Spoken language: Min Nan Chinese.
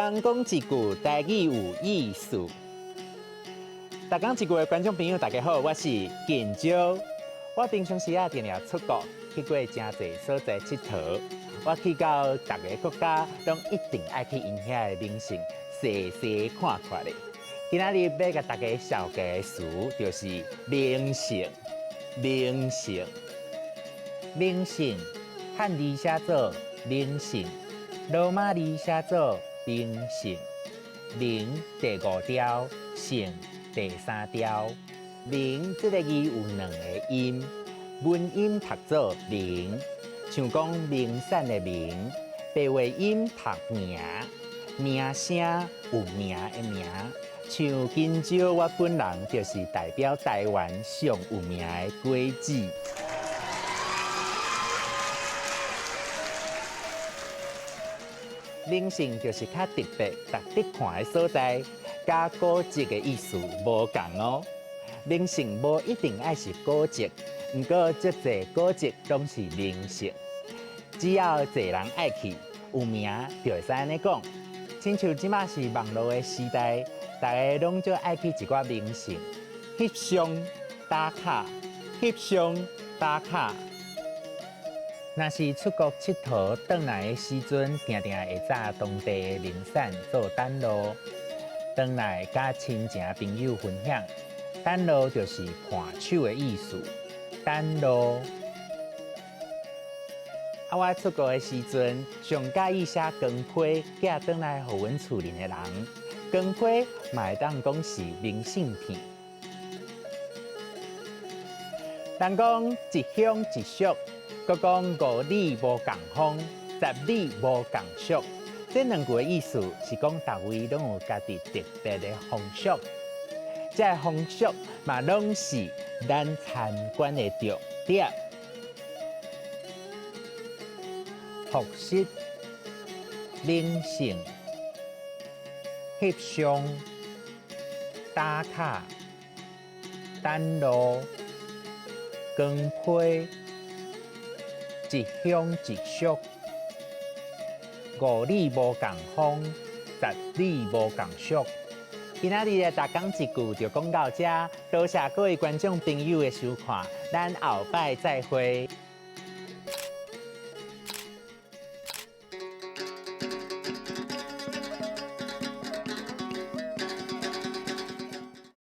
工講一句台語有意思。逐工一句的觀眾朋友，大家好，我是錦蕉。我平常時啊，定定出國去過誠濟所在𨑨迌。我去到逐个國家，攏一定愛去𪜶遐的名勝，細細看看咧。今仔日欲共大家紹介的詞，就是名勝、名勝、名勝。漢字寫做名勝，羅馬字寫做名勝。名第五調，勝第三調。名這个字有兩个音，文音讀做明，像講名山的名；白話音讀名，名聲有名的名。像今朝我本人就是代表台灣上有名的果子。名勝就是較特別、值得看的所在，佮古蹟的意思無仝哦。名勝無一定愛是古蹟，毋過足濟古蹟攏是名勝。只要濟人愛去，有名就會使按呢講。親像這馬是網路的時代，大家攏足愛去一寡名勝翕相打卡，翕相打卡。若是出國𨑨迌轉來的時陣，定定會紮當地的名產做等路，轉來佮親情朋友分享。等路就是伴手的意思。等路。啊，我出國的時陣，上佮意寫光批寄轉來予阮厝裡的人。光批嘛會當講是明信片。人講一鄉一俗。閣講五里無仝風，十里無仝俗。這兩句的意思是講，逐位攏有家己特別的風俗。這个風俗嘛，攏是咱參觀的重點。複習、名勝、翕相、打卡、等路、光批。一鄉一俗，五里無仝風，十里無仝俗。今仔日的逐工一句就講到這，多謝各位觀眾朋友的收看，咱後擺再會。